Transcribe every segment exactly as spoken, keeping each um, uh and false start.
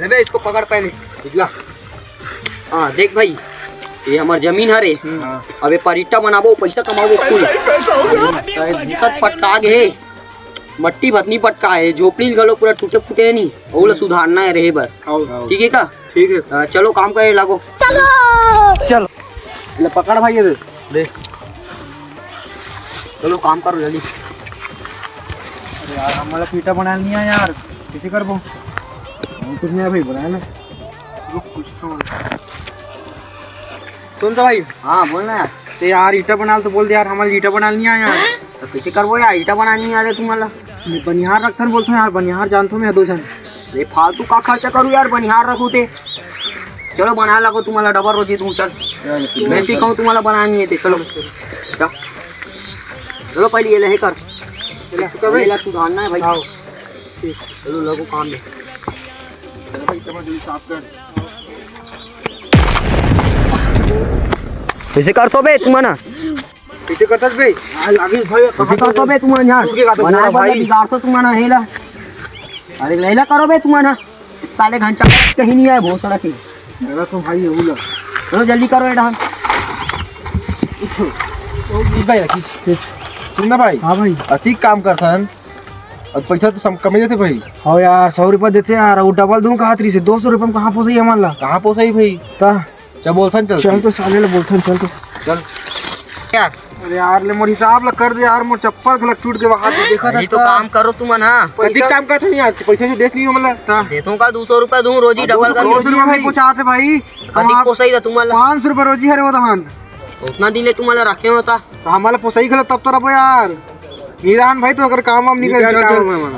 अबे इसको पकड़ पहले। निकला। हाँ देख भाई, ये हमर जमीन हरे। हाँ। अब ये पर ईटा बनाबो, पैसा कमाबो फुल। पैसा ही पैसा होगा। तो ये भूसत पटका गे हे, मट्टी भतनी पटका हे, झोपड़ी घलो पूरा टूटे फूटे हे नी, ओला सुधारना हे रहे बर। आओ, आओ। ठीक हे का? ठीक हे। हाँ, चलो काम करे लागो। चलो। ले पकड़ भाई ये दे। चलो काम करो जल्दी। अरे यार, हमला ईटा बनाना नहीं आय यार, कइसे करबो? हम कुछ नहीं आय भाई, बनाना। रुक, कुछ तो। सुन तो भाई। हाँ, बोल ना यार। ते यार, ईटा बनाल तो बोल दे यार, हमला ईटा बनाना नहीं आय यार। तो कइसे करबो यार, ईटा बनाना नहीं आय तुम्हाला? मैं बनिहार रखथन बोलथन यार, बनिहार जानथो मैं दो झन। ये फालतू का खर्चा करूँ यार, बनिहार रखूँ ते। चलो बना लगो, तुम्हाला डबल रोजी दूँ, चल। मैं सिखाऊँ तुम्हाला बनाना नहीं आय ते, चलो। चल। चलो पहले ये ले कर। ये ला सुधारना हे भाई। आओ। चलो लगो काम में। कइसे करथो बे तुमन? कइसे करथस बे? आ, लागिस भाई, कइसे करथो बे तुमन यार? टूट के का तो बनाए पूरा बर भाई। बिगाड़थो तुमन हे ला। अरे लैला करो बे तुमन। साले घंटा कहीं नहीं आय, बहुत सारा चीज। मेरा तो भाई ये उला। चलो जल्दी करो ये डहान। ओ, भाई, सुन ना भाई। हाँ भाई। अतिक काम करथन। अब पैसा तो सम-, कमे देथे भाई। हाँ यार, सौ रुपया देथे यार, वो डबल दूँ कहत रहिसे, दो सौ रुपया में कहाँ पोसई हमन ला? कहाँ पोसई भाई? ता? चल बोलथन, चल। चल तो साले ला बोलथन, चल तो। चल। यार। अरे यार, ले मोर हिसाब ला कर दे यार, मोर चप्पल घलक टूट के बाहर देखा था। अरे तो काम करो तुमन, हाँ। कतिक काम करथन यार, पैसा जो देस नहीं हमला। ता? देथों का दो सौ रुपया दूँ, रोजी डबल कर दो सौ रुपया नहीं पहुँचाते भाई। कतिक पोसई दा तुमन ला? पाँच सौ रुपया रोजी हरे वो तहन। उतना दिन ले तुमन ला रखे होता। तो हमला पोसई घला तब तो रबो यार। निरान भाई तो अगर काम वाम नहीं करे, चल,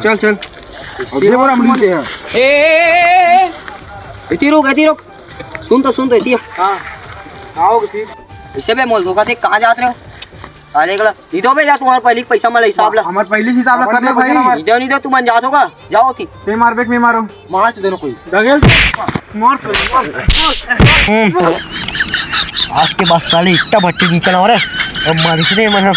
चल, चल, चल। अब ये बड़ा मुड़ी से है। ए, ए, ए, ए, ए, एती रुक, एती रुक। सुन तो, सुन तो, एती। हाँ। आओ, ठीक। इसे बे मोल धोखा से कहाँ जात रहे हो? अरे गला, ये दो बे जा, तुम्हारे पहले पैसा मला हिसाब ला। हमारे पहले हिसाब ला कर ले भाई। नहीं दो, नहीं दो, तुमन जात होगा, जाओ थी। ते मार बेक, मैं मारो। मार तो देनो कोई। दगेल। मार, मार। आज के बाद साले इतना भट्टी नहीं चलाओ रे। अब मारिस रे मन हम।